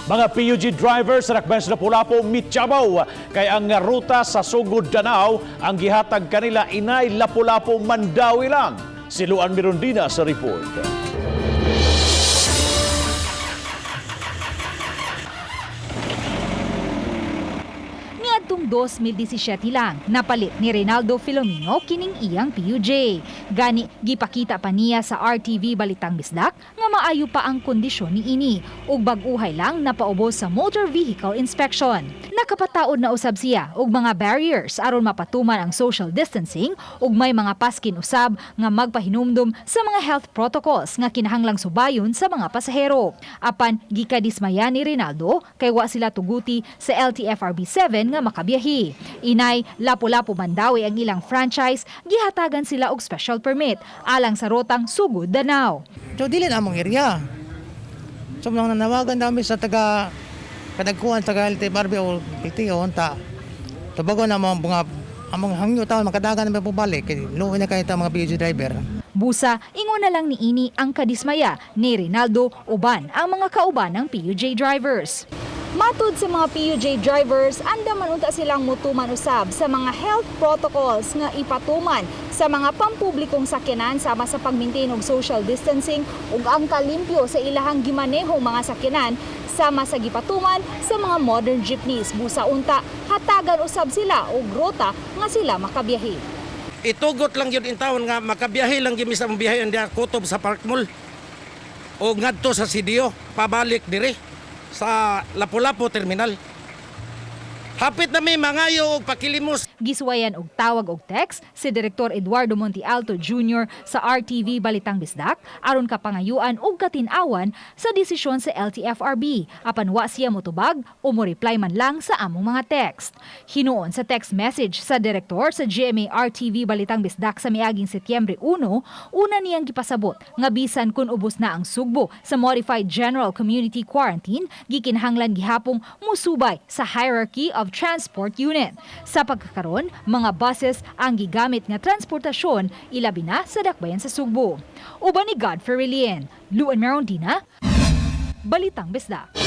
Mga PUJ drivers sa Dakbayan sa Lapu-Lapu mityabaw kay ang ruta sa Sugod Danao ang gihatag kanila inay Lapu-Lapu Mandaue lang. Si Luan Mirondina sa report. Niadtong 2017 lang, napalit ni Reynaldo Filomeno kining iyang PUJ. Gani, gipakita pa niya sa RTV Balitang Bisdak nga maayo pa ang kondisyon ni ini ug bag-uhay lang napaubos sa motor vehicle inspection. Nakapataod na usab siya og mga barriers aron mapatuman ang social distancing ug may mga paskin usab nga magpahinumdum sa mga health protocols nga kinahanglang subayon sa mga pasahero. Apan gikadismaya ni Rinaldo kay wa sila tuguti sa LTFRB 7 nga makabiyahe. Inay Lapu-Lapu Mandaue ang ilang franchise, gihatagan sila og special permit alang sa rotang Sugod Danao. So dili na among area. So nang nanawagan namin sa taga kadagkuhan taga LTFRB o LTO unta. Tubagon na mga among hangyo taon makadagan na pabalik kay luoy na kay ta mga PUJ driver. Busa, ingon na lang ni ini ang kadismaya ni Rinaldo uban ang mga kauban ng PUJ drivers. Matud sa mga PUJ drivers, andaman unta silang mutuman usab sa mga health protocols nga ipatuman sa mga pampublikong sakyanan sama sa pag-maintain og social distancing ug ang kalimpyo sa ilahang gimanehong mga sakyanan sama sa gipatuman sa mga modern jeepneys. Busa unta, hatagan usab sila og rota nga sila makabiyahe. Itugot lang yun in taon nga makabiyahe lang gyud mi sa among biyahe diha kutob sa Park Mall o ngadto sa CDO pabalik dire sa Lapu-Lapu Terminal. Hapit na mi mangayo og pakilimos. Gisuwayan og tawag og text si Direktor Eduardo Montealto Jr. sa RTV Balitang Bisdak aron kapangayuan og katin-awan sa desisyon sa LTFRB apan wa siya motubag o mo-reply man lang sa among mga text. Hinuon sa text message sa direktor sa GMA RTV Balitang Bisdak sa miaging Setyembre 1, una niyang gipasabot nga bisan kun ubos na ang sugbo sa Modified General Community Quarantine, gikinahanglan gihapong musubay sa hierarchy of transport unit. Sa pagkakaron, mga buses ang gigamit nga transportasyon ilabi na sa dakbayan sa Sugbo. Uban ni Godfrey Relien, Luan Merondina, Balitang Bisdak.